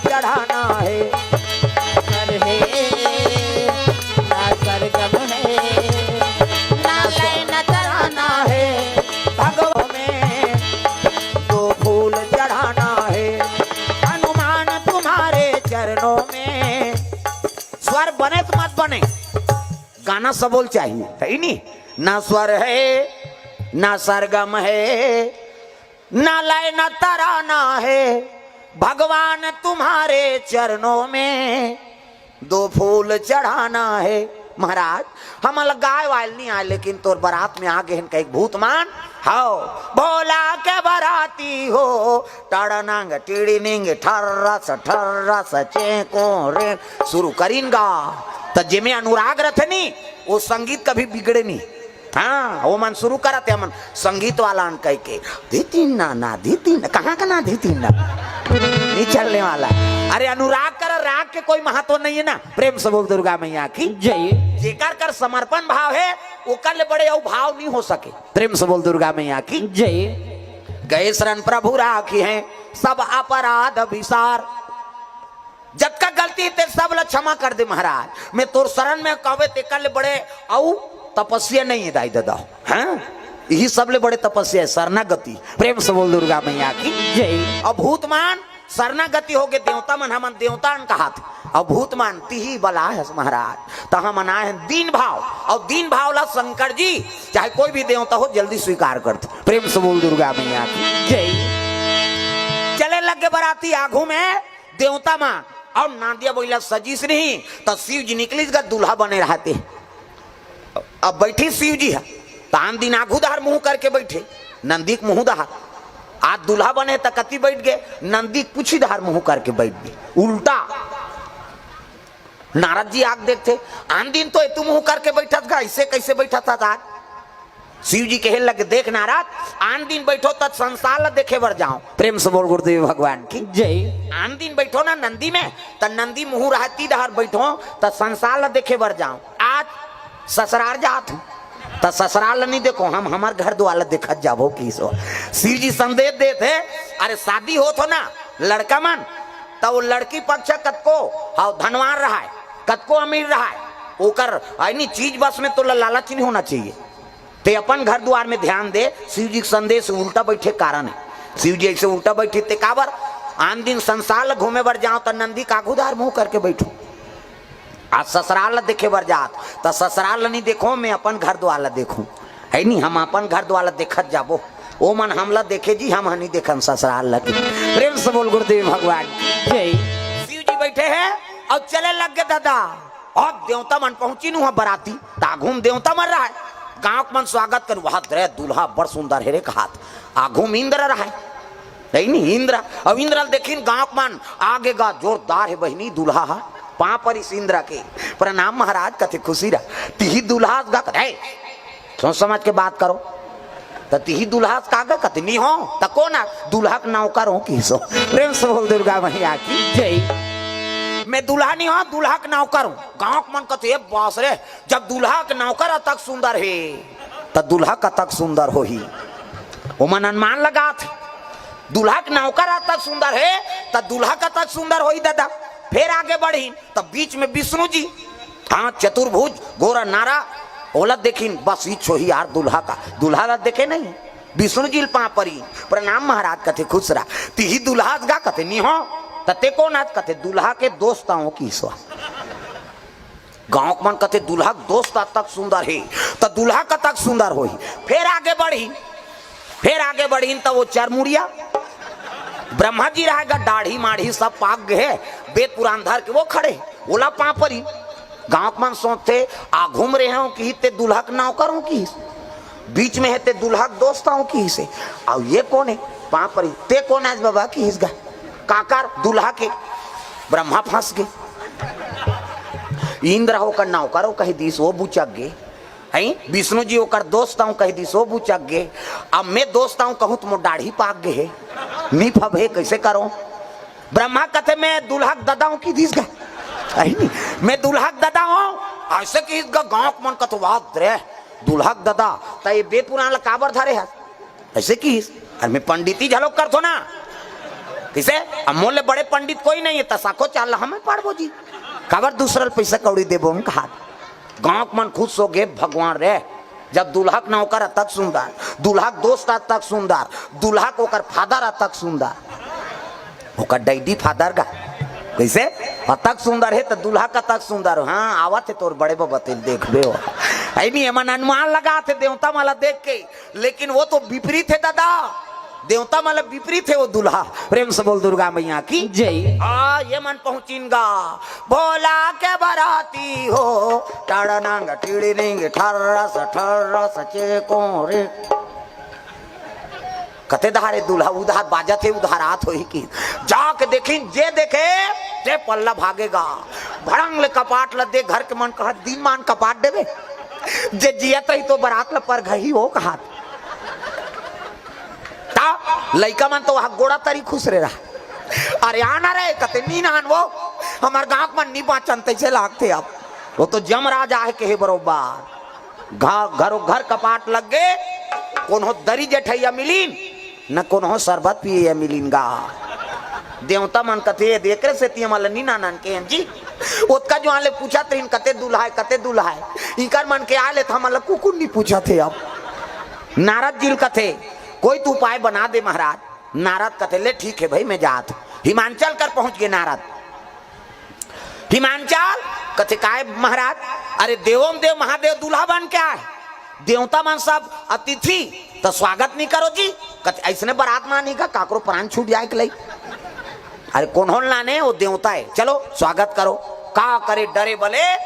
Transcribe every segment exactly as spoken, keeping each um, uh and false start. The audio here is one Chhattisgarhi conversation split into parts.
चढ़ाना है। सर है, ना सरगम है, ना लय न तराना है। भगवान में दो फूल चढ़ाना है। हनुमान तुम्हारे चरणों में। स्वर बने तो मत बने, गाना सबोल चाहिए, है ही नहीं। ना स्वर है, ना सरगम है, ना लय न तराना है। भगवान तुम्हारे चरणों में दो फूल चढ़ाना है। महाराज, हमन ल गाय वाय ल नहीं आय, लेकिन तोर बरात में आ गे हन कहिके भूत मन, हव, भोला के बराती हो, टड़नंग टिड़िनिंग ठर्रस ठर्रस चेंको रे, शुरू करिन गा। त जेमे अनुराग रथे नी, वो संगीत कभी बिगड़े नहीं। हाँ, वो मन शुरू करत हे, हमन संगीत वाला हन कहिके, धितिन ना, ना धितिन ना, कहाँ का ना धितिन ना, नहीं चलने वाला। अरे, अनुराग कर राग के कोई महत्व नहीं है ना। प्रेम से बोल दुर्गा मैया की जय। जेकर कर समर्पण भाव है, ओकर ले बड़े अउ भाव नहीं हो सके। प्रेम से बोल दुर्गा मैया की जय। गए शरण प्रभु राखिहैं सब अपराध बिसार। जतका गलती हे ते सब ला क्षमा कर दे महाराज, मैं तोर शरण में कहवे तेकर ले बड़े अउ तपस्या नहीं है दाई ददा। हाँ, यही सब ले बड़े तपस्या है शरणागति। प्रेम से बोल दुर्गा मैया की जय। अब भूत मन शरणागति हो गे, देवता मन हमन देवता अन कहात। अब भूत मन तिही बला है महाराज, त हमन आए हैं दीन भाव, अउ दीन भाव ला शंकर जी चाहे कोई भी देवता हो जल्दी स्वीकार करथे। प्रेम से बोल दुर्गा मैया की जय। चले लग गे बराती आघू में देवता मन, अउ नांदिया बइला सजिस नहीं, त शिव जी निकलिस गा दूल्हा बने रहते। अब बैठी शिव जी ह, त आन दिन आघू डहर मुंह करके बैठे, नंदी के मुंह डहर। आज दूल्हा बने त कति बैठ गे, नंदी के पूछी डहर मुंह करके बैठ गे, उल्टा। नारद जी आके देखथे, आन दिन तो एतू मुंह करके बैठत गा, ऐसे कैसे बैठत हस आज? शिव जी कहे लगे, देख नारद, आन दिन बैठो त संसार ला देखे बर जाओ। प्रेम से बोल गुरुदेव भगवान की जय। आन दिन बैठो ना नंदी में, त नंदी मुंह रहती डहर बैठो, त संसार ला देखे बर जाओ। आज ससुरार जात हूँ, त ससुरार ला नहीं देखो, हम हमर घर दुआर ला देखत जाबो किहिस। शिव जी संदेश देत हे, अरे शादी होत हो ना लड़का मन, त वो लड़की पक्ष कतको, हाँ, धनवान रहाय, कतको अमीर रहाय, ओकर, यानी चीज बस में तो ला-, लालच नहीं होना चाहिए। ते अपन घर दुआर में ध्यान दे, शिव जी के संदेश उल्टा बैठे कारण है। शिव जी ऐसे उल्टा बैठे ते काबर? आन दिन संसार ला घूमे बर जाओ त नंदी के आघू डहर मुंह करके बैठो, आज ससुरार ला देखे बर जात त ससुरार ला नहीं देखो, मैं अपन घर दुआर ला देखूं, है नहीं, हम अपन घर दुआर ला देखत जाबो, ओ मन हमला देखे जी, हम हनी देखन ससुरार ला के। प्रेम से बोल गुरुदेव भगवान की जय। शिव जी बैठे हैं अउ चले लग गे दादा। अब देवता मन पहुंची नु बराती, त आघू में देवता मन रहाय, गांव के मन स्वागत कर, वाह रे दूल्हा बड़ सुंदर हे रे कहात। आघू में इंद्र रहाय, नहीं नहीं इंद्र। अब इंद्र ल देखिन गांव के मन, आगे गा जोरदार हे बहिनी दूल्हा हा, पांव परिस इंद्र के, प्रणाम महाराज कथे खुशी रह। तिही दूल्हा गा कथे, सोच समझ के बात करो। त तिही दूल्हा का गा कथे नहीं हो, त कोन आ? दूल्हा के नौकर हो किहिस। प्रेम से बोल दुर्गा मैया की जय। मैं दूल्हा नहीं हो, दूल्हा के नौकर हूँ। गांव के मन कथे, ए बास रे, जब दूल्हा के नौकर अतक सुंदर हे, त दूल्हा कतक सुंदर होही। ओमन अनुमान लगात हे, दूल्हा के नौकर अतक सुंदर हे, त दूल्हा कतक सुंदर होही दादा। फिर आगे बढ़ी, त बीच में विष्णु जी, हाँ, चतुर्भुज, गोरा नारा, ओला देखिन, बस इच होही यार दूल्हा का, दूल्हा ला देखे नहीं, विष्णु जी ल पांव परी, प्रणाम महाराज कथे खुश रह, तिही दूल्हा हस गा कथे नहीं हो, त ते कोन हस कथे दूल्हा के दोस्त आंव किहिस। गांव के मन कथे दूल्हा के दोस्त अतक सुंदर हे, त दूल्हा कतक सुंदर होही। फिर आगे बढ़ी, फिर आगे बढ़िन त वो चरमुड़िया ब्रह्मा जी रहाय गा, दाढ़ी माढ़ी सब पाक गे हे, वेद पुराण धर के वो खड़े, ओला पांव परी। गांव के मन सोचथे, आघू में रहे हो किहिस ते दूल्हा के नौकर हो किहिस, बीच में हे ते दूल्हा के दोस्त हो किहिस हे, अउ ये कोन हे? पांव परी, ते कोन आस बाबा किहिस गा, काकर दूल्हा के। ब्रह्मा फंस गे, इंद्र हो ओकर नौकर हो कहि दिस, वो बुचक गे। हैं? विष्णु जी ओकर दोस्त आंव कहि दिस, वो बुचक गे। अब मैं दोस्त आंव कहूं त मोर दाढ़ी पाक गे हे, नहीं फबे, कैसे करो? ब्रह्मा कथे, मैं दूल्हा के ददा हूं किहिस गा। अही नहीं, मैं दूल्हा के ददा हूं, ऐसे किहिस गा। गांव के मन कथे, वाह रे, दूल्हा के ददा, त ये वेद पुराण ला काबर धरे हस? ऐसे किहिस, अरे मैं पंडिती घलो करथों ना, कइसे? अब मोर ले बड़े पंडित कोई नहीं हे, त साखो चाल ला हमें पाड़बो जी। काबर दूसरा ल पइसा कौड़ी देबो, हम कहा। गाँव के मन खुश हो गे, भगवान रे, जब दूल्हा के नौकर अतक सुंदर, दूल्हा के दोस्त अतक सुंदर, दूल्हा के ओकर फादर अतक सुंदर, ओकर डैडी फादर गा, कइसे? अतक सुंदर हे त दूल्हा कतक सुंदर हो। हाँ, आवत हे तोर बड़े बबा, तेल देखबे हो। अइ नहीं, एमन अनुमान लगात हे देवता मन ला देख के, लेकिन वो तो विपरीत हे दादा, देवता मन ला विपरीत हे वो दूल्हा। प्रेम से बोल दुर्गा मैया की जय। आ, ये मन पहुंचिन गा, भोला के बराती हो, टड़नंग टिड़िनिंग ठर्रस ठर्रस चेकोरे। कते धारे दूल्हा उधार बाजत हे, उधार आत होही कि जाके देखिन, जे देखे ते पल्ला भागेगा। भड़ंग ले कपाट ल दे, घर के मन कहत दिन मान कपाट देबे, जे जियत रही तो बरात ल परघही हो कहत। ता लइका मन तो वहाँ गोड़ा तरी खुसरे रहा। अरे आना रे, कते नी नान वो, हमर गाँव के मन नी बाँचन तइसे लागथे अब। वो तो जमराज आहे कहे बरोबर। घ-, घरो घर कपाट लग गे, कोनो दरी जठइया मिलिन, न कोनो सरबत पियइया मिलिन गा। देवता मन कथे, "ये देख रे सेती हमन ल नी नानन के हन जी।" ओतका जुआन ले पूछत रहिन, "कते दूल्हा हे, कते दूल्हा हे?" इकर मन के आय ले त हमन ल कुकुर नी पूछत हे अब। नारद जी ल कथे, "कोई तो उपाय बना दे महाराज।" नारद कथे, "ले ठीक हे भाई, मैं जात हूँ।" हिमांचल कर पहुँच गे नारद। हिमांचल कथे, "काय महाराज?" "अरे देवों देव महादेव दूल्हा बन के आय, देवता मन सब अतिथि, त स्वागत नी करो जी।" कथे, "अइसने बरात म आनी का, काकरो प्राण छूट जाय के लई?" "अरे कोनो ल नाने, वो देवता हे, चलो स्वागत करो।" का करे, डरे बले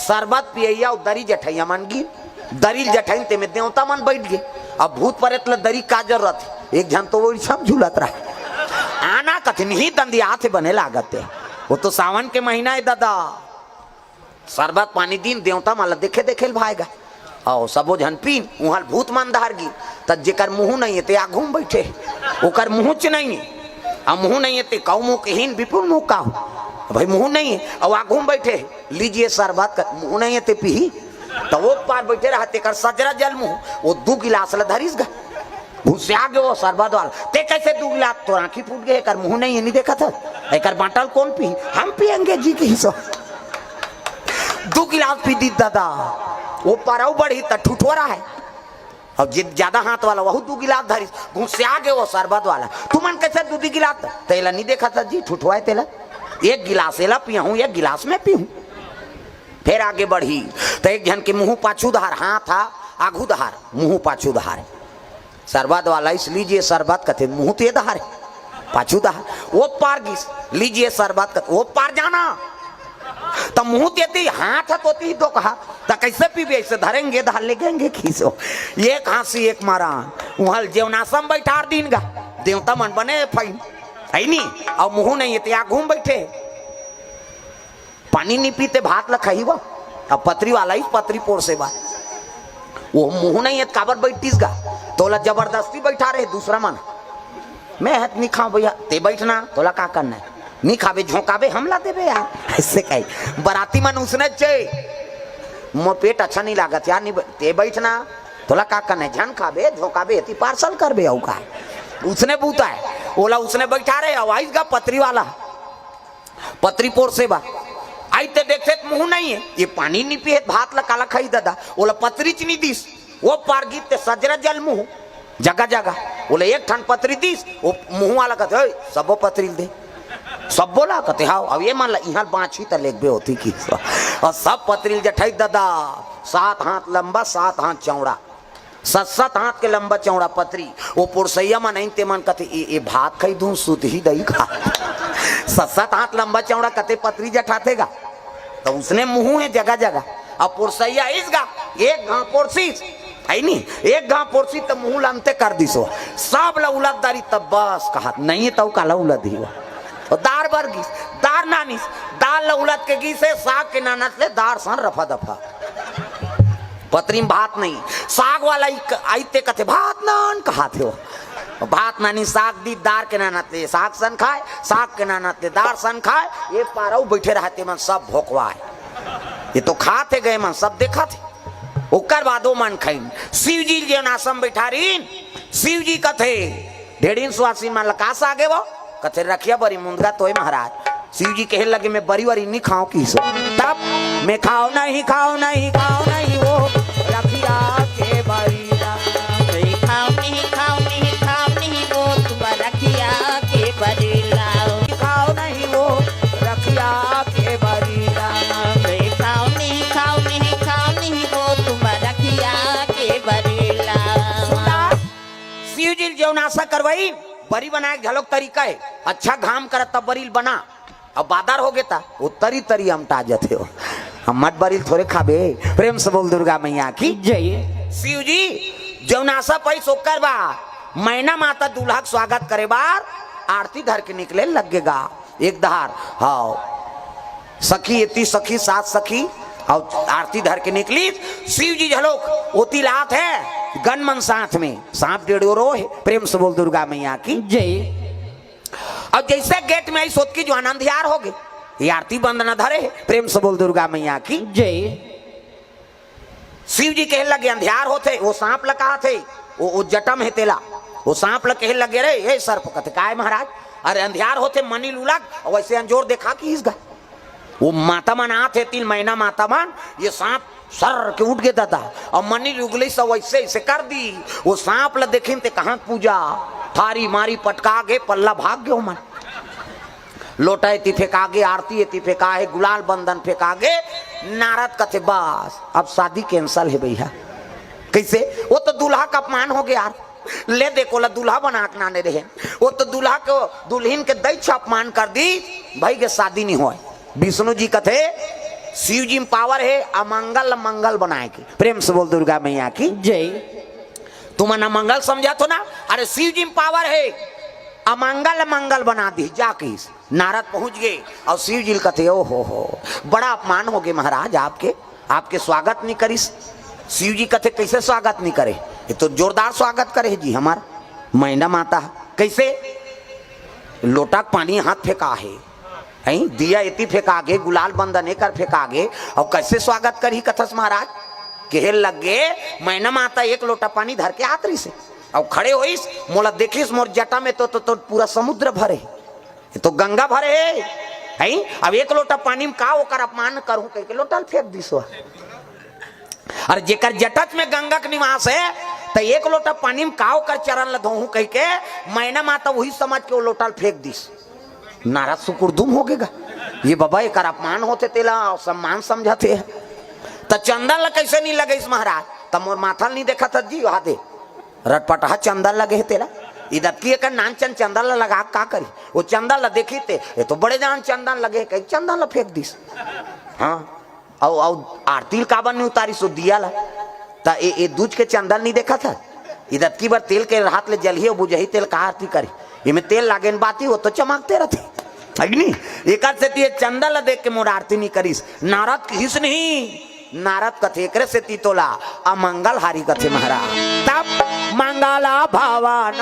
सरबत पियइया अउ दरी जठइया मन गिन। दरी ल जठइन, तेमे देवता मन बइठ गे। अब भूत परेत ल दरी का जरूरत हे? एक झन तो वो रिछम झूलत रहा। आना कथे, नी दंदियात हे, बने लागत हे। वो तो सावन के महीना हे दादा। सरबत पानी दिन, देवता मन ल देखे देखे ल भाएगा। अउ सबो झन पीन, उहाँ ल भूत मन धार गिन। त जेकर मुँह नहीं हे ते आघू म बइठे हे, ओकर मुँहच नहीं हे। अउ मुँह नहीं हे ते कउ मुँह के हीन, विपुल मुँह का हो? भाई मुँह नहीं हे, अउ आघू म बइठे हे, "लीजिए सरबत।" कर मुँह नहीं हे ते पीही। त वो पार बइठे रहा, तेकर सजरा जल मुँह, वो दू गिलास ल धरिस गा। घुसिया गे वो सरबत वाला, "ते कइसे दू गिलास? तोर आँखी फूट गे, एकर मुँह नहीं हे, नी देखत हस? एकर बाँटल कोन पीही? हम पियेंगे जी," किहिस। दू गिलास पी दिस दादा, वो पार अउ बढ़िस त ठुठवा रहा हे। अउ जे ज्यादा हाथ वाला, वहू दू गिलास धरिस, घुसिया गे वो सरबत वाला। "तुमन कइसे दू दू गिलास?" "तेला नी देखत हस जी, ठुठवा हे तेला। एक गिलास एला पियहूँ, एक गिलास मैं पीहूँ।" फेर आगे बढ़िस, त एक झन के मुँह पाछू डहार, हाथ हा आघू डहार, मुँह पाछू डहार। सरबत वाला, "इस लीजिए सरबत," कथे, मुँह तो ये डहार हे, पाछू डहार। वो पार गिस, "लीजिए सरबत," कथे, वो पार जाना। त मुँह तेती, हाथ ह तोती ही तो कहा, "त कइसे पीबे? अइसे धरेंगे, डहार ले गेंगे खीसो।" एक हाँसी, एक मारा, उहाँ ल जेवनासम बइठार दिन गा, देवता मन बने फाइन, हे नी? अउ मुँह नहीं हे ते आघू म बइठे। पानी नी पीते, भात ल खाही वो। अब पतरी वाला ही पतरी पोरसे बा। वो मुँह नहीं हे त काबर बइठिस गा? तोला जबरदस्ती बइठारे हे दूसरा मन। "मैं हत नी खाँव भइया, ते बइठ ना, तोला का करना हे? नी खाबे, झोंकाबे, हमला देबे यार।" अइसे कही। बराती मन उसने चे, "मोर पेट अच्छा नी लागत यार, नी ब-, ते बइठ ना, तोला का करना हे? झन खाबे, झोंकाबे, एती पार्सल करबे, अउ का?" उसने बूता हे, ओला उसने बइठारे हे, अउ आइस गा पतरी वाला। पतरी पोरसे बा। आइस ते देखथे त मुँह नहीं हे, ये पानी नी पीहे त भात ल काला खाही दादा, ओला पतरीच नी दिस। वो पार गिस ते सजरा जल मुँह, जगह जगह। ओला एक ठन पतरी दिस, वो मुँह वाला कथे, "ओए, सबो पतरी ल दे।" "सबो ला?" कथे, "हाव।" "अब ये मन ला इहाँ बाँचही त लेगबे होती कि।" अउ सब पतरी ल जठइस दादा, सात हाथ लंबा, सात हाथ चौड़ा। सत सत हाथ के लंबा चौड़ा पतरी। वो पोरसइया मन आइन ते मन कथे, "ए, ए भात खाई धुन सुतही दई का?" सत सत हाथ लंबा चौड़ा कते पतरी जठाथे गा। त उसने मुँह हे जगह जगह। अब पोरसइया आइस गा, एक घाँव पोरसिस, हे नी, एक घाँव पोरसिस त मुँह ल अंते कर दिस वो। सब ल उलद डारिस तब बस कहत, "नहीं तउ काला उलदही वो।" अउ दार बर गिस, दार नानिस, दार ल उलद के गिस हे, साग के नानत ले दार सन रफा दफा। पतरी म भात नहीं, साग वाला ही क-, आइस ते कथे, "भात नान," कहाथे वो। भात नानिस, साग दिस, दार के नानत ले साग सन खाय, साग के नानत ले दार सन खाय, ए पार अउ बइठे रहय ते मन सब भोकवाय। ये तो खात हे गा, ए मन सब देखत हे। ओकर बाद ओ मन खइन, शिव जी जेन आसन बइठारिन, शिव जी कथे, "ढेड़िन सुवासिन मन ल का साग हे वो?" कथे, "रखिया बरी मुंदगा तोय महाराज।" शिव जी कहे लगे, "मैं बरी वरी नहीं खाओ किसो।" तब, "मैं खाओ नहीं, खाओ नहीं, खाओ नहीं वो रखिया के बरी ला।" "मैं खाओ नहीं, खाओ नहीं, खाओ नहीं वो तुम रखिया के बरी ला।" "खाओ नहीं वो रखिया के बरी ला।" "मैं खाओ नहीं, खाओ नहीं, खाओ नहीं वो तुम रखिया के बरी ला।" सुना, शिव जी जौन आशा करवाई, बरी बनाए के घलोक तरीका हे। अच्छा घाम करत तब बरी ल बना, अब बादर हो गे त वो तरी तरी अमटा जथे हो। हम मट बरी ल थोरे खाबे। प्रेम से बोल दुर्गा मैया की जय। शिव जी जौन आशा पाइस ओकर बर मैना माता दूल्हा के स्वागत करे बर आरती धर के निकले लगे गा। एक धार, हाँ, सखी एती सखी सात सखी, अउ आरती धर के निकली। शिव जी घलोक ओती ल आत हे, गन मन साथ में, सांप डेढ़ो रो हे। प्रेम से बोल दुर्गा मैया की जय। अउ जइसे गेट में आइस ओतकी जुवार अंधियार हो गे, ये आरती बंदना धरे हे। प्रेम से बोल दुर्गा मैया की जय। शिव जी कहे लगे, "अंधियार होथे, वो सांप ल कहाथे, वो, वो जटा में हे तेला।" वो सांप ल कहे लगे, "रे, ए सर्प," कथे, "काय महाराज?" "अरे अंधियार होथे, मनी लुलक, अउ वइसे अंजोर देखा किहिस गा।" वो माता मन आत हे, तीन महीना माता मन, ये सांप सर के उठ गे दादा, अउ मनी लुगली से वइसे, वइसे कर दी। वो सांप ल देखिन ते कहाँ पूजा, थारी मारी पटका गे, पल्ला भाग गे ओमन। लोटा एती फेंका गे, आरती एती फेंका हे, गुलाल बंदन फेंका गे। नारद कथे, "बस, अब शादी cancel हे भैया।" कइसे? वो तो दूल्हा के अपमान हो गे यार। ले दे, कोला दूल्हा बना के नाने रहे, वो तो दूल्हा के, दुल्हिन के दई छ अपमान कर दी, भई के शादी नहीं होय। विष्णु जी कथे, शिव जी में power हे अमंगल ल मंगल बनाए के। प्रेम से बोल दुर्गा मैया की जय। तुमन अमंगल समझत हो ना, अरे शिव जी में power हे अमंगल ल मंगल बना दी। जा किहिस, नारद पहुंच गे अउ शिव जी ल कथे, "ओ हो हो, बड़ा अपमान हो गे महाराज आपके, आपके स्वागत नहीं करिस।" शिव जी कथे, "कइसे स्वागत नहीं करे? ये तो जोरदार स्वागत करे हे जी हमर मैना माता।" कइसे? लोटा के पानी हाथ फेंका हे, हैं? दिया एती फेंका गे, गुलाल बंदन एकर फेंका गे, अउ कइसे स्वागत करही कथस महाराज? कहे लगे, "मैना माता एक लोटा पानी धर के आत रहिस हे, अउ खड़े होइस, मोला देखिस, मोर जटा में तो, तो, तो पूरा समुद्र भरे हे, ये तो गंगा भरे हे, हैं? अब एक लोटा पानी में का ओकर अपमान करहूं," कहिके लोटा ल फेंक दिस हो। अरे जेकर जटच में गंगा के निवास हे, त एक लोटा पानी में का ओकर चरण ल धोहूं कहिके मैना माता वही समझ के वो लोटा ल फेंक दिस। नारद सुकुरदुम हो गे गा, ये बाबा एकर अपमान होथे तेला सम्मान समझत हे। त चंदन ल कइसे नहीं लगइस महाराज? त मोर माथा ल नहीं देखत हस जी, वहा दे रटपटहा चंदन लगे हे तेला। इदतकी एकर नानचन चंदन ल लगा के का करी? वो चंदन ल देखी ते, ये तो बड़े जान चंदन लगे हे, कही चंदन ल फेंक दिस। हाँ, अउ, अउ आरती ल काबर नहीं उतारिस वो दिया ल? त ए, ए दूज के चंदन नहीं देखत हे? इदतकी बर तेल के हाथ ले जलही अउ बुझही तेल का आरती करही? एमे तेल लागे न बाती, वो तो चमकते रथे, हे कि नहीं? एकर सेती ये चंदन ल देख के मोर आरती नहीं करिस। नारद किहिस नहीं, नारद कथे एकरे सेती तोला अमंगल हारी कथे महाराज। तब मंगल भवन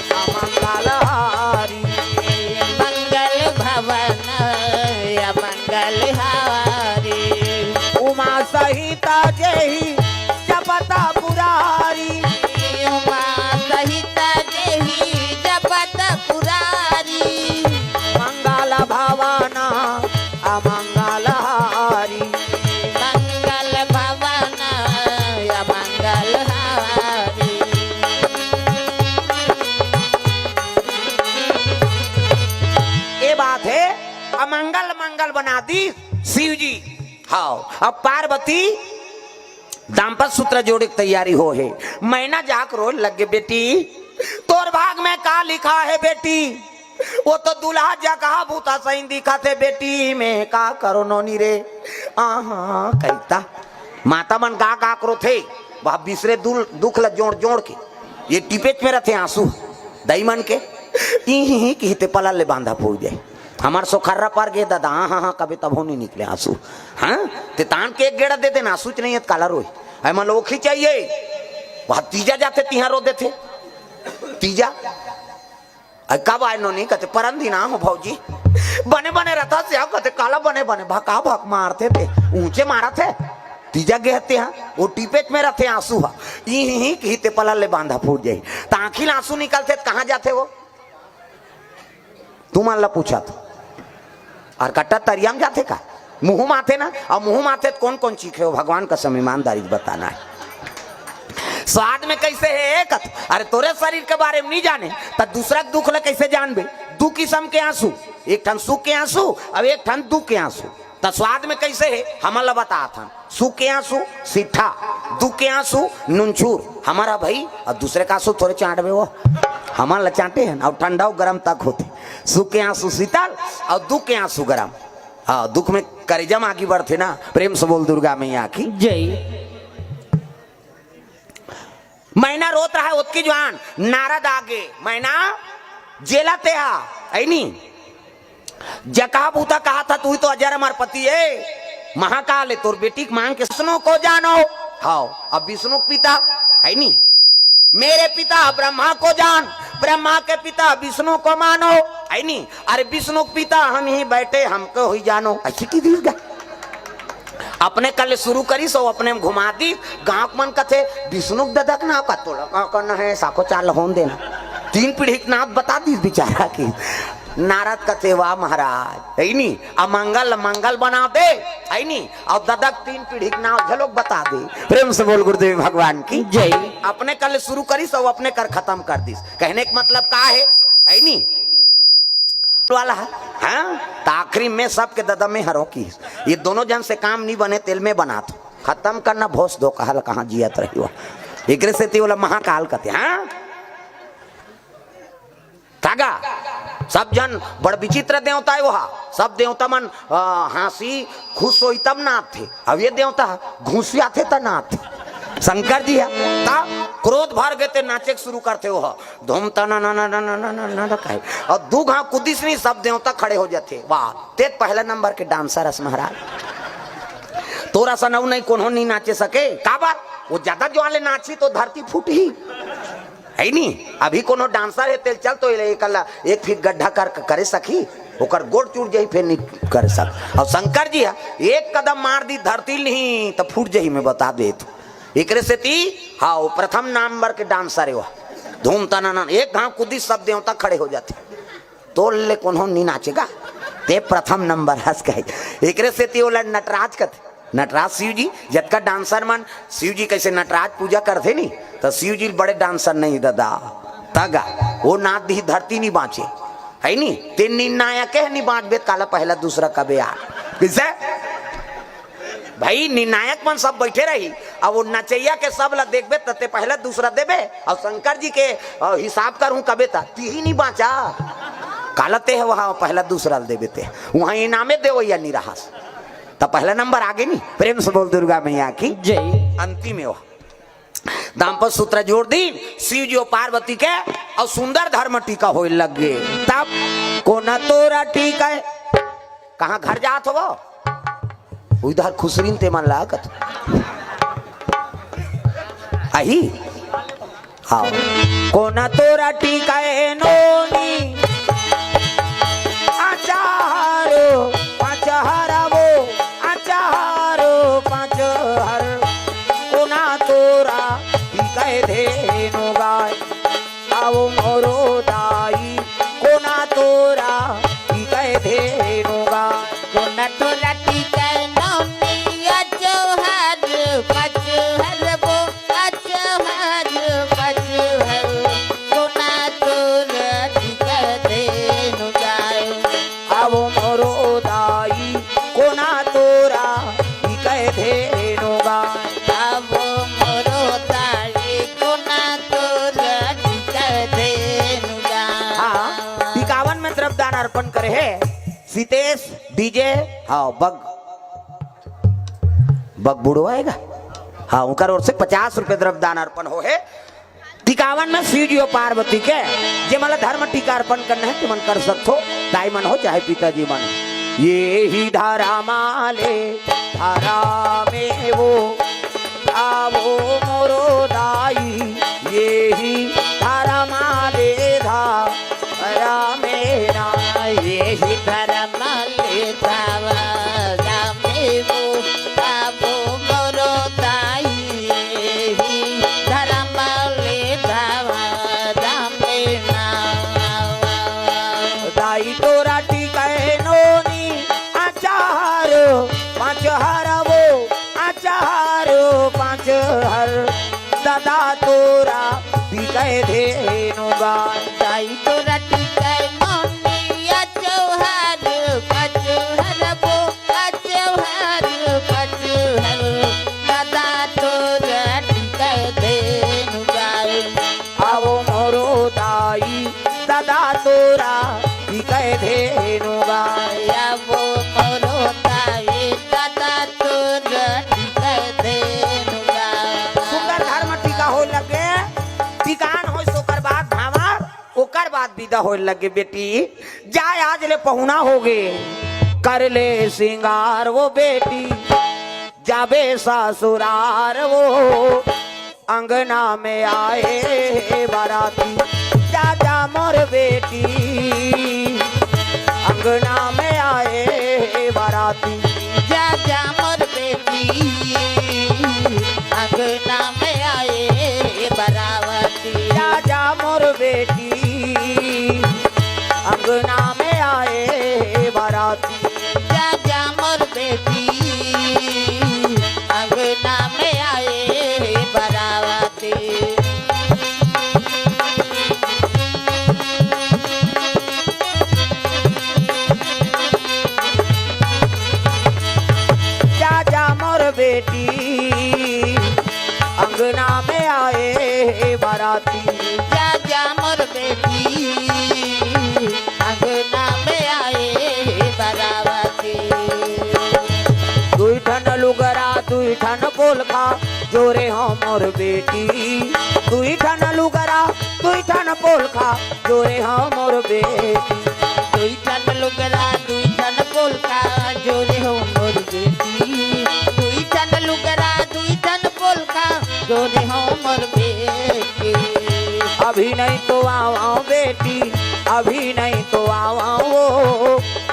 अमंगल हारी। मंगल भवन अमंगल हारी। उमा सहित जेहि जपत पुरारी। उमा सहित जेहि जपत पुरारी। मंगल भवन अमंगल हारी। मंगल भवन अमंगल हारी। ये बात हे, अमंगल मंगल बना दी शिव जी। हाँ, अब पार्वती दाम्पत्य सूत्र जोड़े के तैयारी हो हे। मैना जाके रोए लगे, "बेटी, तोर भाग में का लिखा हे बेटी? वो तो दूल्हा जगह भूता सही दिखत हे बेटी, मैं का करो नोनी रे?" आहा, कहिता। माता मन गा गा के रोथे, वह बिसरे दुल-, दुख ल जोड़ जोड़ के। ये टिपेच में रथे आंसू, दाई मन के। ई ही ही किहिते पलल ले बांधा फूट जाए। हमर सोखर्रा पर गे दादा, हाँ, हाँ, हाँ, कबे तभो नहीं निकले आंसू। हाँ, ते तान के एक गेड़ा दे देना, आंसू च नहीं है, त काला रोई। ऐ मन ओखी चाहिए, वह तीजा जाथे, तिहां रो देथे। तीजा, "अरे कब आए नोनी?" कथे, "परन दिन आ हो भौजी।" "बने बने रहता से आओ?" कथे, "काला बने बने, भका भक मारथे ते, ऊंचे मारत हे।" तीजा गे हते हाँ, वो टिपेच में रहते आंसू हा। ई ही ही कहिते पलल ले बांधा फूट जाई। त आंखी ले आंसू निकलथे त कहाँ जाथे वो? तुमन ला पूछत। अउ कट्टा तरिया म जाथे का? मुंह म आथे ना। अउ मुंह म आथे त कोन कोन चीखे हो? भगवान कसम, ईमानदारी से बताना हे। स्वाद में कइसे हे एक? अरे तोरे शरीर के बारे में नइ जाने त दूसरा के दुख ला कइसे जानबे? दू किसम के आंसू, एक ठन सुख के आंसू अउ एक ठन दुख के आंसू। त स्वाद में कइसे हे, हमन ला बतात हन। सुख के आंसू सिट्ठा, दुख के आंसू नुनछूर। हमर भई, अउ दूसरे के आंसू थोरे चांटबे वो, हमन ला चांटे हन। अउ ठंडा अउ गरम तक होथे। सुख के आंसू शीतल अउ दुख के आंसू गरम। हाँ, दुख में करेजा म आगी बरथे ना। प्रेम से बोल दुर्गा मैया की। जय। मैना रोत रहा ओतकी जुवार, नारद आगे, मैना जेला तेहा, अइनी। जकहा बूता कहा था, तू ही तो अजर अमर पति हे, महाकाल हे, तोर बेटी के मांग के विष्णु को जानो। हाँ, अब विष्णु के पिता, अइनी। मेरे पिता ब्रह्मा को जान, ब्रह्मा के पिता विष्णु को मानो, अइनी। अरे विष्णु के पिता हम ही बैठे, हमको ही जानो, अइसे कहि दिस गा। अपने कर ले शुरू करिस अउ अपने म घुमा दिस। गांव के मन कथे, "विष्णु के ददा के नाव का तोला का करना हे, साखो चाल होन देना।" तीन पीढ़ी के नाव बता दिस बिचारा की। नारद कथे, "वाह महाराज, अइनी, अमंगल ल मंगल बना दे, अइनी, अउ ददा के तीन पीढ़ी के नाव घलोक बता दे।" प्रेम से बोल गुरुदेव भगवान की जय। अपने कर ले शुरू करिस अउ अपने कर खतम कर दिस। कहने के मतलब का हे, अइनी? वाला हे, हाँ? त आखिरी में सबके ददा में हरों की। ये दोनों जन से काम नइ बने, तेल में बना तो। खतम करना भोस दो, कहल कहाँ जियत रही हो। एकरे सेती ओला महाकाल कथे, हाँ? तागा, सब जन बड़ विचित्र देवता हे वहा। सब देवता मन, अ, हाँसी खुश होई तब नाचथे। अब ये देवता घुसियाथे त नाचथे। शंकर जी हे, त क्रोध भर गे ते नाचे के शुरू करथे वहा। धूम तना ना ना ना ना ना ना ना ना कहे। अउ दू घांव कुदिस नहीं, सब देवता खड़े हो जाथे। वाह, ते त पहला नंबर के डांसर हस महाराज। तोर असन अउ नहीं कोनो नहीं नाचे सके। काबर? वो ज्यादा जोर ले नाचही तो धरती फूटही। हे नी? अभी कोनो डांसर हे तेल चल तो एला एक अल्ला एक फीट गड्ढा कर करे सकही, ओकर गोड़ टूट जाही, फेर नहीं करे सक। अउ शंकर जी हे एक कदम मार दिस धरती ल नहीं त फूट जाही, मैं बता देत हूँ। एकरे सेती, हाँ, वो प्रथम नंबर के डांसर हे वो। धूम तना ना, एक घांव कुदिस सब देवता खड़े हो जाथे। तोर ले कोनो नहीं नाचे गा, ते प्रथम नंबर हस कहे। एकरे सेती ओला नटराज कथे। नटराज शिव जी, जतका डांसर मन शिव जी कइसे नटराज पूजा करथे नी, त शिव जी बड़े डांसर नहीं ददा। तगा, वो नाच दिही धरती नहीं बांचे। हे नी? ते निर्णायक हे नहीं बांचबे, काला पहला दूसरा कबे यार। कइसे? भाई, निर्णायक मन सब बइठे रही, अब वो नचइया के सब ला देखबे, त ते पहला दूसरा देबे, अउ शंकर जी के, अ, हिसाब करहूं कबे, त तिही नहीं बांचा। काला ते हे वहां पहला दूसरा ल देबे ते, वहां इनामे देवइया नहीं रहस। त पहला नंबर आगे नहीं। प्रेम से बोल दुर्गा मैया की जय। अंतिम हे वो। दाम्पत्य सूत्र जोड़ दिन, शिव जी अउ पार्वती के, अउ सुंदर धर्म टीका होए लग गे। तब कोना तोरा टीका हे? कहाँ घर जात हो? उधर खुसरिन ते मन लागत। आही? हाँ। कोना तोरा टीका हे नोनी? आचारो पाँच हर वो, आचारो पाँच हर। कोना तोरा टीका हे धेनु गाय। आवो मोरो दाई, कोना तोरा टीका हे धेनु गाय। कोना तोरा टीका हे नोनी, आचारो पाँच हर वो, आचारो पाँच हर। कोना तोरा टीका हे धेनु गाय। आवो मोरो दाई, कोना तोरा टीका हे धेनु गाय। आवो मोरो दाई, कोना तोरा टीका हे धेनु गाय। हाँ, टिकावन में द्रव्यदान अर्पण करे हे सीतेश डीजे, हाँ, बग, बग बुढ़वा हे गा। हाँ, उनकर ओर से पचास रुपये द्रव्यदान अर्पण हो हे। टिकावन में शिव जी अउ पार्वती के, जे मन ला धर्म टीका अर्पण करना हे, ते मन कर सकथो, दाई मन हो चाहे पिताजी मन। एही धरम ले धरमे वो, आवो मोरो दाई, एही धरम ले धरमे ना। एही धरम ले धरमे वो, आवो मोरो दाई, एही धरम ले धरमे ना। दाई तो अचहर वो अचहर, पाँच हर ददा तोरा बिकै धेनु गाय। दाई तोरा टिकै मोनी अचहर, पचहर वो अचहर, पचहर ददा तोरा टिकै धेनु गाय। आवो मोरो दाई ददा तोरा बिकै धेनु गाय। आवो मोरो दाई ददा तोरा बिकै धेनु गाय। सुंदर धर्म टीका होय लगे, टिकान होय सोकर बाद भावर, ओकर बाद विदा होय लगे बेटी। जाय आज ले पहुना होगे, कर ले सिंगार वो बेटी, जाबे ससुरार वो अंगना में आए बराती। जा जा मोर बेटी, अंगना में आए बराती। जा जा मोर बेटी, अंगना में आए बराती। जा जा मोर बेटी, अंगना में आए बराती। जा जा मोर बेटी, अंगना में आए बराती। जा जा मोर बेटी, अंगना में आए बराती। जा जा मोर बेटी, अंगना में आए बराती। दुई ठन लुगरा दुई ठन पोलखा, जोरे हो मोर बेटी। दुई ठन लुगरा दुई ठन पोलखा, जोरे हो मोर बेटी। दुई ठन लुगरा दुई ठन पोलखा, जोरे हो मोर बेटी। दुई ठन लुगरा दुई ठन पोलखा, जोरे हो मोर बेटी। अभी नहीं तो आवा बेटी, अभी नहीं तो आवा वो,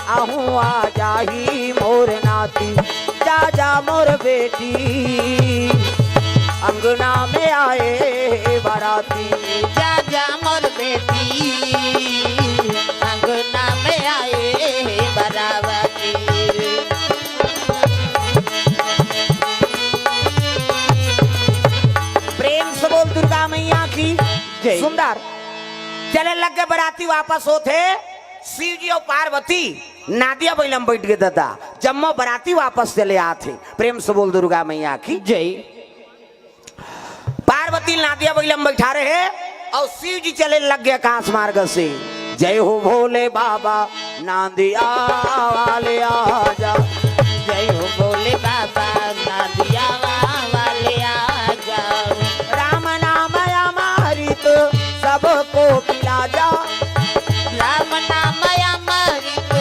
आहू आ जाही मोर नाती। जा जा मोर बेटी, अंगना में आए बराती। जा जा मोर बेटी, अंगना में आए बराती। प्रेम से बोल दुर्गा मैया की जय। सुंदर चले लग गए बराती, वापस होथे शिव जी अउ पार्वती नादिया बइला म बइठ गे ददा, जम्मो बराती वापस चले आथे। प्रेम से बोल दुर्गा मैया की जय। पार्वती नादिया बइला म बइठा रहे अउ शिव जी चले लग गए आकाश मार्ग से। जय हो भोले बाबा नांदिया वाले आजा। जय हो भोले बाबा नांदिया वाले आजा। राम नाम अमृत सबको पिला जा। राम नाम अमृत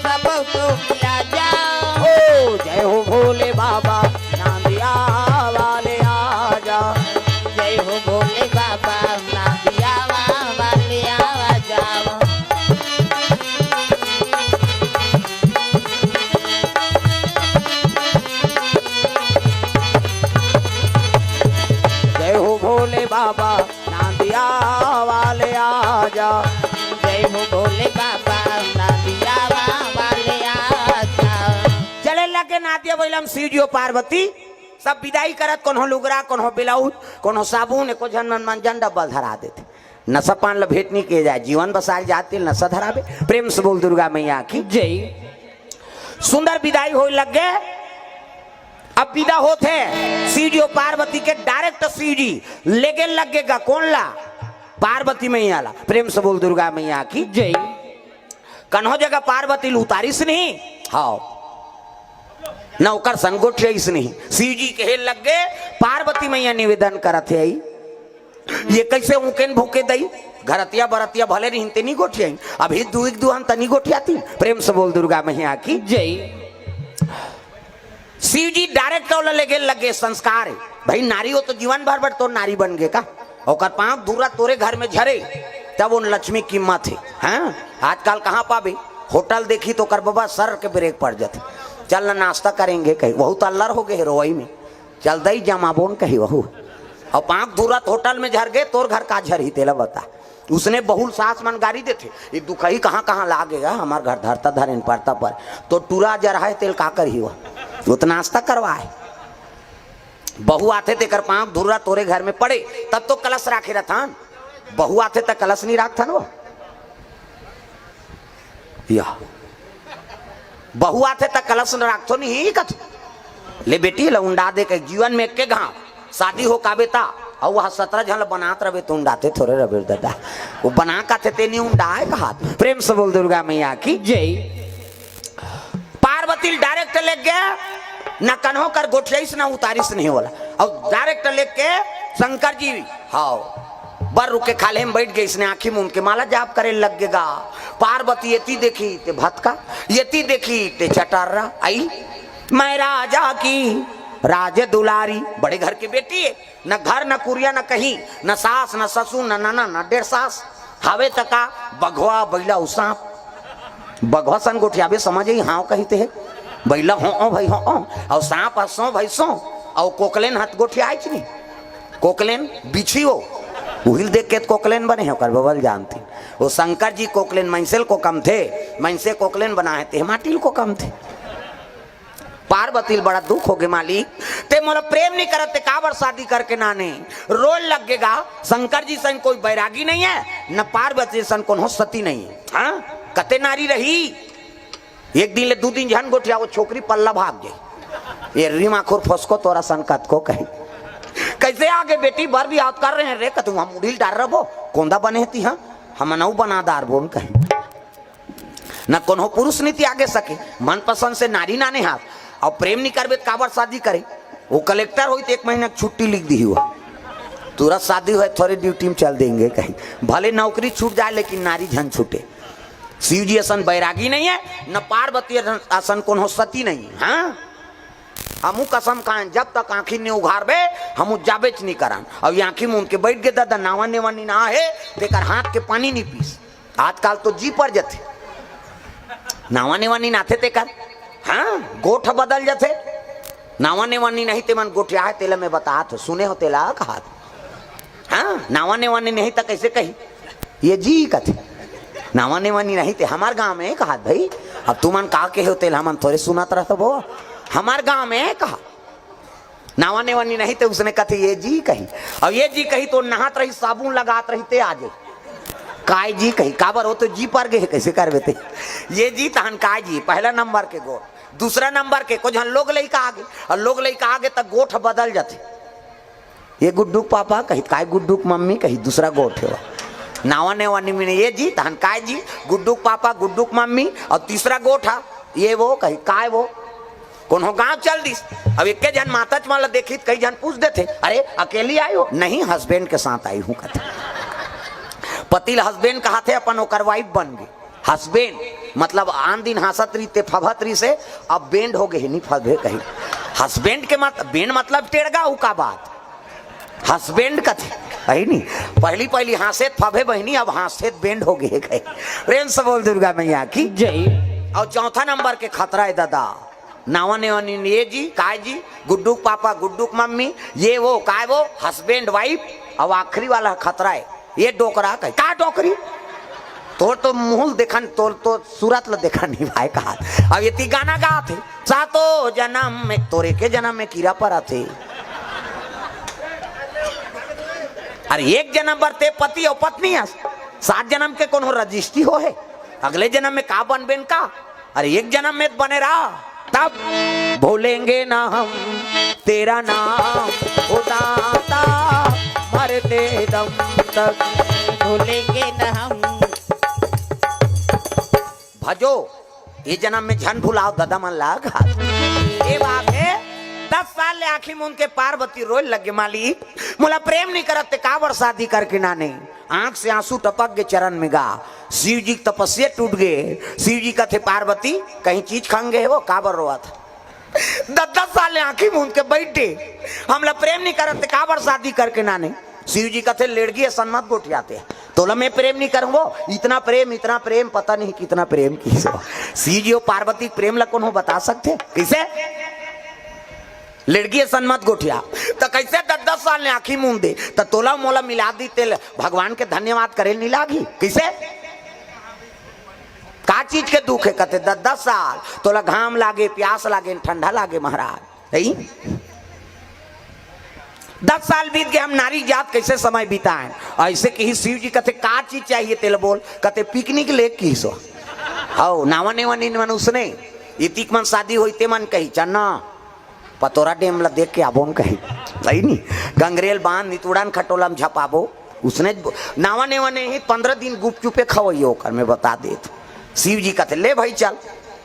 सबको पिला जा। ओ जय हो भोले बाबा नांदिया वाले आजा। जय हो भोले बाबा नांदिया वाले आजा। जय हो भोले बाबा नांदिया वाले आजा। जय हो भोले बाबा नांदिया वाले आजा। चले लगे नादिया बइला म शिव जी अउ पार्वती, सब बिदाई करत, कोनो लुगरा, कोनो ब्लाउज, कोनो साबुन, एको झन मन मंजन डब्बल धरा देथे। नशा पान ल भेंट नहीं किए जाए, जीवन बसाए जाते नशा धराबे। प्रेम से बोल दुर्गा मैया की जय। सुंदर बिदाई होय लग गए। अब विदा होत हे शिव जी अउ पार्वती के, डायरेक्ट शिव जी लेगे लग गे गा कोन ला? पार्वती मैया ला। प्रेम से बोल दुर्गा मैया की जय। कन्हो जगह पार्वती ल उतारिस नहीं, हाव, न ओकर संग गोठियाइस नहीं। शिव जी कहे लग गे, पार्वती मैया निवेदन करत हे, आई ये कैसे ऊँकेन भूके दई? घरतिया बरतिया भले नहीं ते नहीं गोठियाइन, अभी दुई दुहन तनी गोठियाती। प्रेम से बोल दुर्गा मैया की जय। शिव जी डायरेक्ट ओला लेगे लगे संस्कार हे। भाई नारी हो तो जीवन भर भर तोर नारी बन गे का? ओकर पाँव धूरा तोरे घर में झरे, तब उन लक्ष्मी कीमत हे। हाँ, आजकल कहाँ पाबे? होटल देखी तो ओकर बबा सर के ब्रेक पड़ जाथे। चल ना नाश्ता करेंगे कही, वहू तो अल्लर हो गए हे रोवई में। चल दई जमाबोन कही वहू। अउ पाँव धूरा होटल में झर गे, तोर घर का झरही तेला बता। उसने बहुल सास मन गारी देथे, ये दुखही कहाँ कहाँ लागे गा, हमार घर धरता धरेन परता पर, तो टूरा जरहा हे तेल का करही वह? वो तो नाश्ता करवाए। बहू आथे तेकर पाँव धुर्रा तोरे घर में पड़े, तब तो कलश राखे रथन। बहू आथे त कलश नहीं राखथन वो। या बहू आथे त कलश न राखथो नहीं कथ। ले बेटी, ला उंडा दे के जीवन में एके घाव शादी हो काबे ता, अउ वह सतरा झन ल बनात रबे तो उंडाते थोरे रबे दादा। वो बना काथे ते नहीं उंडाए कहात। प्रेम से बोल दुर्गा मैया की। जय। पार्वती ल डायरेक्ट लेग गे, न कन्हो कर गोठियाइस न उतारिस नहीं वाला। अउ डायरेक्ट लेग के शंकर जी, हाव, बर रुक के खाल्हे में बैठ गे, इसने आँखी मूंद के माला जाप करे लग गेगा। पार्वती एती देखी ते भतका, एती देखी ते चटर्रा। आई, मैं राजा की राज दुलारी, बड़े घर के बेटी है, न घर न कुरिया न कहीं, न सास न ससुर न नना न डेढ़ सास। हावे त का, बघवा बैला अउ सांप। बघवा सन गोठियाबे समझ ही हाव कहिते है। बैला हो ओ भाई हो ओ, अउ सांप ह सो भाई सो, अउ कोकलेन हत गोठियाइच नहीं। कोकलेन बिछी हो, उहिल देख के त कोकलेन बने हो कर बबल जानती। वो शंकर जी कोकलेन, मनसेल को कम थे, मनसे कोकलेन बनाए ते माटिल को कम थे। पार्वती ल बड़ा दुख हो गे, मालिक, ते मोला प्रेम नहीं करत, ते काबर शादी करके नाने? रोल लग गेगा। शंकर जी सन कोई बैरागी नहीं है, न पार्वती सन कोनो सती नहीं है। हाँ, कते नारी रही, एक दिन ले दू दिन झन गोठिया, वो छोकरी पल्ला भाग गई। ये रीमा खुर फसको तोरा सन कतको कही, कैसे आगे बेटी बर भी याद कर रहे हैं रे, कतू हम उड़ील डार रबो, कोंदा बने हती, हाँ, हम नऊ बना दार बोल कही। न कोनो पुरुष नहीं त्यागे सके, मनपसंद से नारी नाने हाथ। अउ प्रेम नहीं करबे त काबर शादी करे? वो कलेक्टर होई त एक महीना के छुट्टी लिख दी हुआ, तुरंत शादी होए, थोड़े ड्यूटी में चल देंगे कहीं, भले नौकरी छूट जाए लेकिन नारी झन छूटे। शिव जी असन बैरागी नहीं है, न पार्वती असन कोनो सती नहीं है। हाँ, हमू कसम खाएं, जब तक आँखी नहीं उघारबे, हमू जाबेच नहीं करन। अउ ये आँखी मूंद के बैठ गे दादा, नावा नेवा नहीं ना है, तेकर हाथ के पानी नहीं पीस। आजकल तो जी पर जथे, नावा नेवा नी नाथे तेकर। हाँ, गोठ बदल जथे। नावा नेवा नी नहीं ते मन गोठिया है, तेला मैं बतात हो, सुने हो तेला कहात। हाँ, नावा नेवा नी नहीं त कैसे कही? ये जी कथे। नावा नेवा नी नहीं ते हमार गांव में कहात भाई। अब तुमन का कहे हो तेला हमन थोड़े सुनत रहत बो। हमार गांव में कहा नावा नेवा नी नहीं ते उसने कथे ये जी कही। अउ ये जी कही तो नहात रही, साबुन लगात रही ते आ जाई। काय जी कही, काबर वो तो जी पर गे हे, कैसे करबे ते? ये जी तहन काय जी, पहला नंबर के गोठ, दूसरा नंबर के को झन लोग लइका आगे, अउ लोग लइका आगे त गोठ बदल जाथे। ये गुड्डू के पापा कही, काय गुड्डू के मम्मी कही, दूसरा गोठ हे। नावा नेवा नी मिने ये जी तहन काय जी, गुड्डू के पापा, गुड्डू के मम्मी, अउ तीसरा गोठ हा ये वो कही, काय वो? कोनो गांव चल दिस। अब एके झन माताच मन ला देखी त कई झन पूछ देथे, "अरे, अकेली आई हो?" "नहीं, हस्बैंड के साथ आई हूँ," कथे। पति ल हस्बैंड कहाथे, अपन ओकर वाइफ बन गे। हस्बैंड मतलब आन दिन हाँसत रहिते, फभत रहिसे, अब बैंड हो गे हे, नी फभे कही। हस्बैंड के मत-, बैंड मतलब टेड़गा, उ का बात? हस्बैंड कथे, है नी? पहली पहली हाँसे त फभे बहिनी, अब हाँसे त बैंड हो गे हे कहे। प्रेम से बोल दुर्गा मैया की। जय। अउ चौथा नंबर के खतरा हे दादा, नावा नेवा नी, ये जी, काय जी, गुड्डू के पापा, गुड्डू के मम्मी, ये वो, काय वो, हस्बैंड वाइफ। अउ आखिरी वाला खतरा हे, ये डोकरा कहे, का डोकरी? तोर तो मुंह ल देखन, तोर तो सूरत ल देखन नहीं भाई कहा। अब ये ती गाना गाथे, सातों जनम में, तोरे के जनम में कीरा परत हे। अरे एक जनम बर ते पति अउ पत्नी हस, सात जनम के कोनो रजिस्ट्री हो हे? अगले जनम में का बनबेन का? अरे एक जनम में त बने रहा, तब भूलेंगे ना हम तेरा नाम, ओ दाता, मरते दम तक। भूलेंगे ना हम। भजो, ये जनम में झन भुलाव ददा मन ला घात। ये बात हे, दस साल ले आँखी मूंद के पार्वती रोए लगे, "मालिक, मोला प्रेम नहीं करत ते काबर शादी करके नाने?" आँख से आंसू टपक गे, चरण में गा। शिव जी के तपस्या टूट गे। शिव जी कथे, "पार्वती, कहीं चीज खंग गे हे वो, काबर रोवत हे?" दस दस साल ले आँखी मूंद के बैठे, "हमला प्रेम नहीं करत ते काबर शादी करके नाने?" शिव जी कथे, "लेड़गी असन मत गोठियाते, तोला मैं प्रेम नहीं करूँ वो, इतना प्रेम, इतना प्रेम, पता नहीं कितना प्रेम किसे।" शिव जी अउ पार्वती के प्रेम ला कोनो बता सकथे? कैसे? लेड़गी असन मत गोठिया। त कैसे दस दस साल ले आँखी मूंद दे? त तोला मोला मिला दी तेल, भगवान के धन्यवाद करे नहीं लागी? कैसे? का चीज के दुख हे? कथे, "दस, दस साल तोला घाम लागे, प्यास लागे, ठंडा लागे महाराज।" हे? दस साल बीत गए, हम नारी जात कैसे समय बिताएं? ऐसे कही शिव जी, कथे, "का चीज चाहिए तेला बोल।" कथे, "पिकनिक ले किहिस हो।" हौ, नावा नेवा नीन मन उसने, इतिक मन शादी होई ते मन कही, "चन्ना, पतोरा डेम ला देख के आबो," न कही। सही नी? गंगरेल बांध नितुड़न खटोला में झपाबो, उसने ज-, नावा नेवा नहीं, पंद्रह दिन गुपचुपे खवइयो ओकर, मैं बता देत। शिव जी कथे, "ले भाई चल,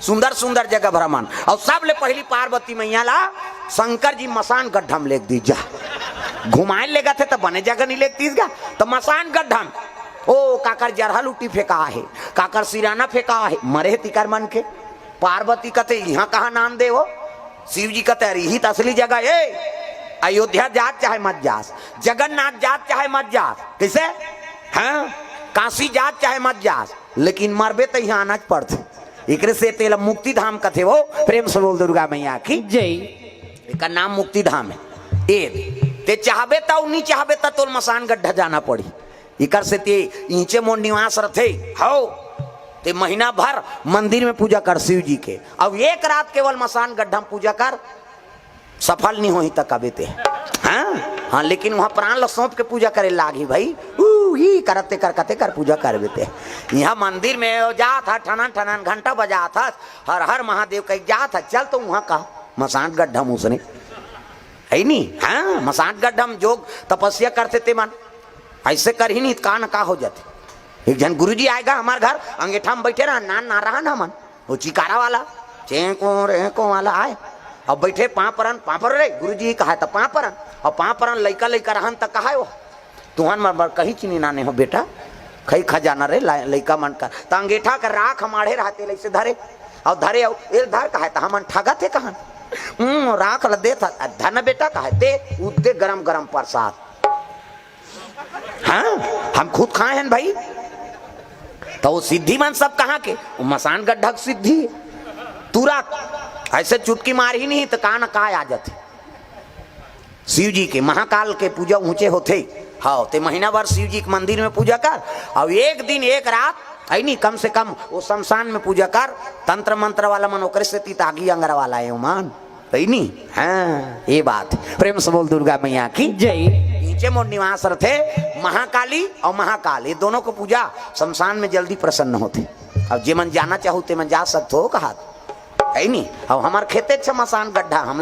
सुंदर सुंदर जगह भ्रमण।" और सबले पहली पार्वती मैया ला शंकर जी मसान गड्ढा में लेग दीस, "जा।" घुमाए लेगथे त बने जगह नहीं लेग दीस गा, त मसान गड्ढा में। ओ, काकर जरहा लुटी फेंका हे, काकर सिराना फेंका हे, मरे हे तिकर मन के। पार्वती कथे, "इहाँ कहाँ नान दे हो?" शिव जी कथे, "अरे, इही त असली जगह हे। अयोध्या जात चाहे मत जास, जगन्नाथ जात चाहे मत जास।" कैसे? हाँ, काशी जात चाहे मत जास, लेकिन मरबे त इहाँ आना च पड़थे। एकरे से तेला मुक्ति धाम कथे हो। प्रेम से बोल दुर्गा मैया की। जय। एकर नाम मुक्ति धाम हे। ए, ते चाहबे त, नहीं चाहबे त तोल मसान गड्ढा जाना पड़ी। इकर से ते इचे मोर निवास रथे। हौ, ते महीना भर मंदिर में पूजा कर शिव जी के, अब एक रात केवल मसान गड्ढा में पूजा कर, सफल नहीं होही त कबे ते। हाँ, हाँ, लेकिन वहाँ प्राण ल सौंप के पूजा करे लागही भाई। ऊ, ई करते कर, कते कर पूजा करबे ते। यहाँ मंदिर में जात ह, ठनन ठनन घंटा बजात ह, "हर हर महादेव" कह जात ह, चल तो वहाँ का मसान गड्ढा में उसने। हे नी? हाँ, मसान गड्ढा में जोग तपस्या करथे ते मन। ऐसे करही नहीं, का न का हो जाथे। एक झन गुरुजी आय गा हमार घर, अंगेठा में बैठे रहन, नान नान रहन हमन, वो चिकारा वाला, चेंको रेंको वाला आय। अब बैठे पाँव परन, "पाँव पर रे गुरुजी," कहाय त पाँव परन, और पाँव परन लइका लइका रहन त कहाय, "वो तुहन मन बर कहीं चीनी नाने हो बेटा, खई खजाना रे ला-, लइका मन का।" त अंगेठा के राख माढ़े रहते, लइसे धरे, और धरे, और "ए धर," कहाय त हमन ठगत हे कहन, "हम्म, राख ल देत ह, धन बेटा," कहाय, "दे, उ दे गरम गरम प्रसाद।" हाँ, हम खुद खाए हन भाई। त वो सिद्धि मन सब कहाँ के? वो मसान गड्ढा के सिद्धि। तुरत ऐसे चुटकी मारही नहीं त का न का आ जाथे। शिव जी के महाकाल के पूजा ऊंचे होथे। हाँ, ते महीना भर शिव जी के मंदिर में पूजा कर, और एक दिन एक रात, हे नी, कम से कम वो शमशान में पूजा कर। तंत्र मंत्र वाला मन ओकरे सेती त आगी अंगरा वाला हे ओमन। हे नी? हाँ, ये बात। प्रेम से बोल दुर्गा मैया की। जय। इचे मोर निवास रथे महाकाली और महाकाल, ये दोनों को पूजा शमशान में जल्दी प्रसन्न होथे। अब जे मन जाना चाहू ते मन जा सकथो कहात। हे नी? अब हमार खेते छ मसान गड्ढा, हम